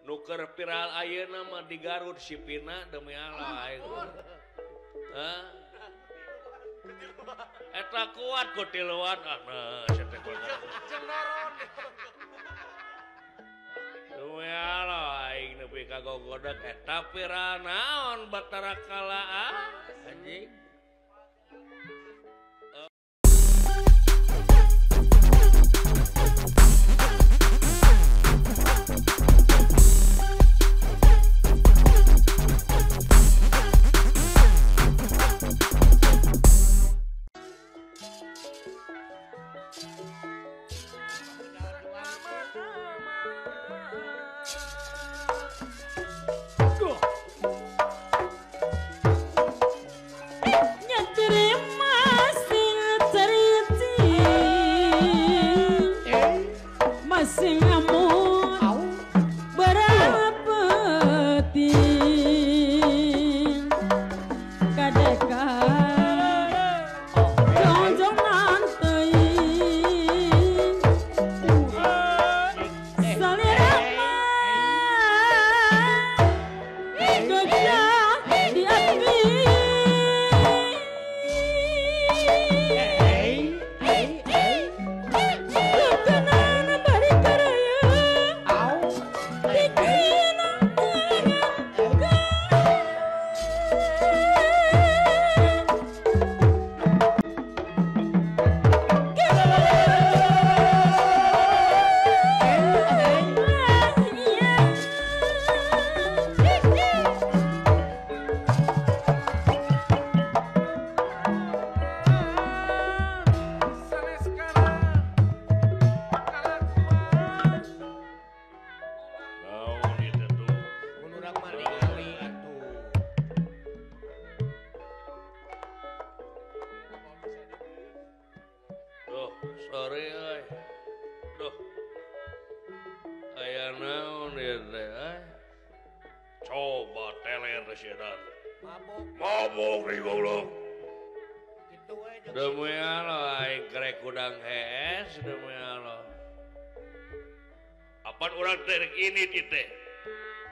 Nuker viral ayeuna mah di Garut sipina demi Allah aing. Hah? Eta kuat ku tiluan ah sia teh. Demi Allah aing nepi ka gogodeg eta viral naon Batara Kala ah anjing.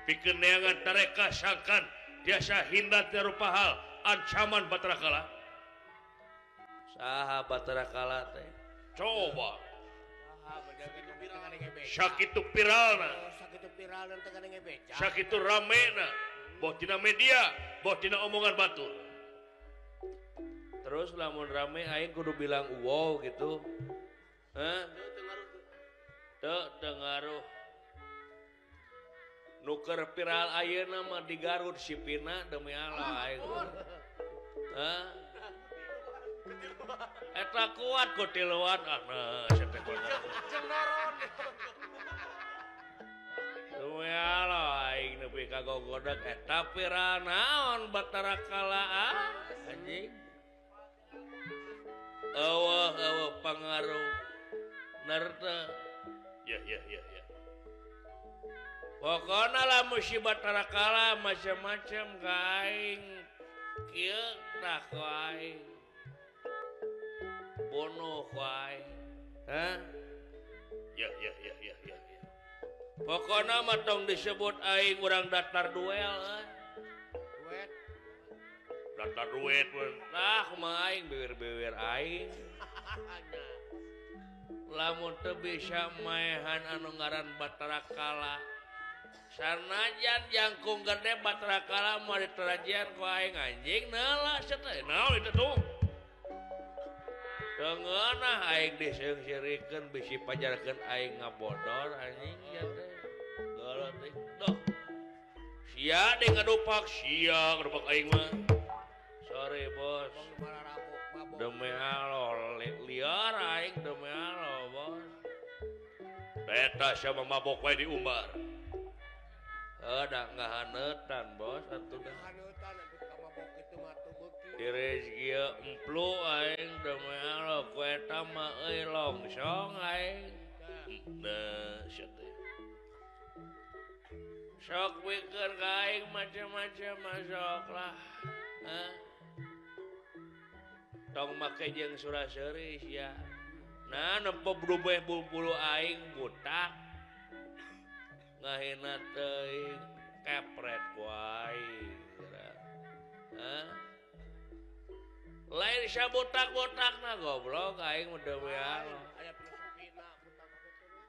Pikeun neangan tareka sangkan tiasa hindar ti rupa hal ancaman Batara Kala. Saha Batara Kala teh? Coba. Sakitu viralna. Sakitu ramena, boh tina media, boh tina omongan batur. Terus lamun rame aing kudu bilang wow gitu. Hah? Teu ngaruh. Nuker viral ayeuna mah di Garut sipina demi Allah aing. Hah? Eta kuat ku tiluan ah sia teh. Demi Allah aing nepi ka gogodeg eta viral naon Batara Kala ah anjing. Eueuh eueuh pangaruh nerta. Ya ya ya ya. Pokoknya lah musibah Batara Kala macam-macam ka aing kieu tah ku aing bunuh ku aing. Hah? Ya ya ya ya ya. Pokoknya mah tong disebut aing urang daftar duel euy. Duet. Daftar duet we. Tah kumaha aing bewer-bewer aing. Lamun teu bisa maehan anu ngaran Batara Kala. Sanajan jangkung gede Batara Kala mah diterajian ku aing anjing neula sia teh. Naon itu tuh? Teu ngeunah aing diseung-seurikeun bisi pajarkeun aing ngabodor anjing sia teh. Geuleuh teh. Duh. Sia deui ngadupak, sia ngadupak aing mah. Sorry bos. Demi Allah liar aing demi Allah bos. Eta sia mah mabok wae diumbar. Ada ngahanetan bos atuh dah. Direus ieu emplu aing demi Allah ku eta mah euy longsong aing. Nah sia teh. Sok pikeun ka aing macam-macam masuk lah. Hah? Tong make jeung sura-seuri sia. Nah nempo brubeh bulu aing butak. Ngahina teuing kepret ku aing. Hah? Lain sabotak-botakna goblok aing mah demi Allah.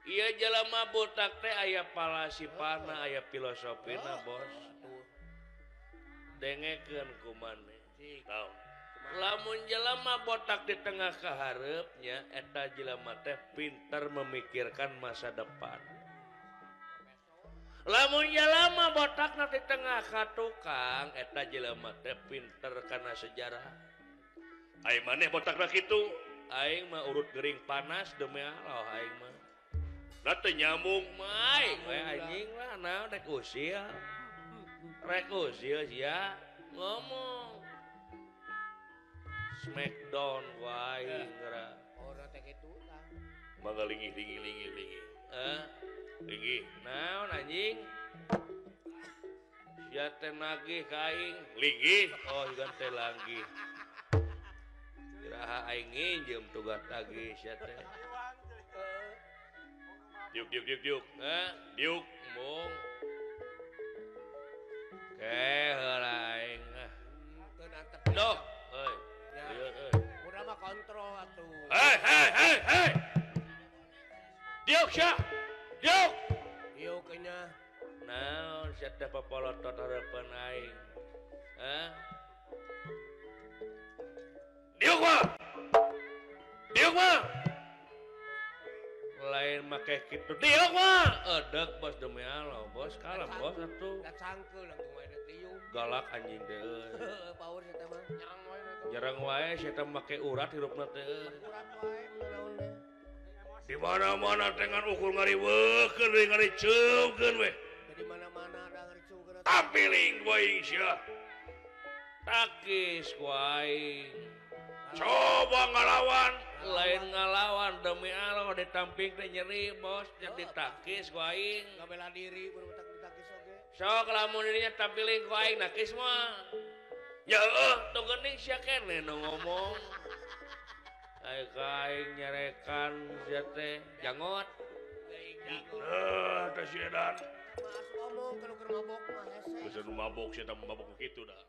Ieu jelema botak teh aya palasipana, aya filosofina, bos. Dengekeun ku maneh. Naon? Lamun jelema botak di tengah ka hareupnya eta jelema teh pinter memikirkan masa depan. Lamun jelema botakna di tengah ka tukang eta jelema teh pinter kana sejarah. Aing maneh botakna kitu, aing mah urut gering panas demi Allah aing mah. Da teu nyambung mah aing we anjing lah naon rek usil. Rek usil sia ngomong. Smackdown wae geura. Ora teh kitu tah. Mangga lingih lingih lingih lingih. Heh. Lingih naon anjing? Sia teh nagih ka aing. Lingih. Oh, juga teh langgih. Iraha aing nginjem tugas tagih sia teh. Diuk diuk diuk diuk. Heh, diuk mung. Ke heula aing. Duh, euy. Urang mah kontrol atuh. Hei hei hei hei. Diuk sia. Diuk. Diuk nya. Naon sia teh papolotot hareupeun aing. Hah? Diuk mah. Diuk mah. Lain make kitu. Diuk mah. Edek bos demi Allah, bos kalem bos atuh. Da cangkeul langsung wae diuk. Galak anjing teh euy. Heeh, power sia teh mah. Nyerang wae atuh. Nyerang wae sia teh make urat hirupna teh euy. Urat wae naon teh. Di mana-mana teh ngan ukur ngariweukeun we ngariceungkeun we. Di mana-mana da ngariceungkeun. Tampiling ku aing sia. Takis ku aing. Coba ngalawan, lain ngalawan demi Allah ditamping teh nyeri bos, jadi takis ku aing. Ngabela diri baru ditakis oge. Sok lamun dirinya tampiling ku aing nakis mah. Ya heuh, teu geuning sia keneh nu ngomong. Ai ka aing nyarekan sia teh jangot. Heuh, teh si edan. Mas ngomong kalau keur mabok mah hese. Geus nu mabok sia teh mabok kitu dah.